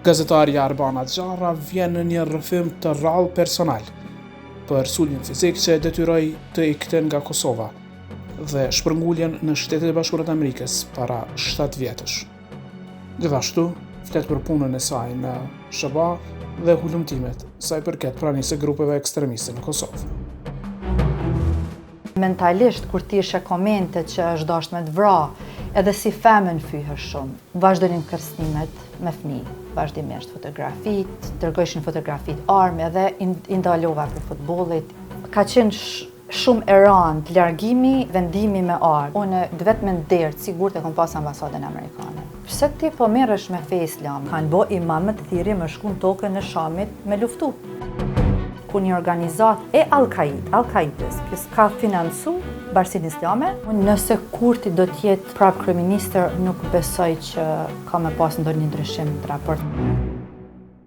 Gazetarja Arbana Xharra vjen në një rrëfim të rrallë personal për sulmin fizik që e detyroi të ikte nga Kosova dhe shpërnguljen në Shtetet e Bashkuara të Amerikës para 7 vjetësh. Gjithashtu, flet për punën e saj në SHBA dhe hulumtimet sa i përket pranisë së grupeve ekstremiste në Kosovë. Mentalisht, kur ti sheh komente që është dashtë me të vra, edhe si femën fyhesh shumë. Vazhdonin kërcënimet me fëmijë, vazhdimisht fotografit, dërgojshin fotografit armë edhe i ndalova prej futbollit. Ka qenë shumë e randë largimi, vendimi me ardhë. Unë të vetmen derë të sigurt e kom pas ambasadën amerikane. Pse ti po merresh me fe islam? Kanë bo imamët thirrje me shku në tokën e Shamit me luftu. Ku një organizatë e Al-Qaid, Al-Qaidës, kjo ka financu bashkësinë islame. Nëse Kurti do të jetë prapë kryeministër, nuk besoj që ka me pas ndonjë ndryshim në raport.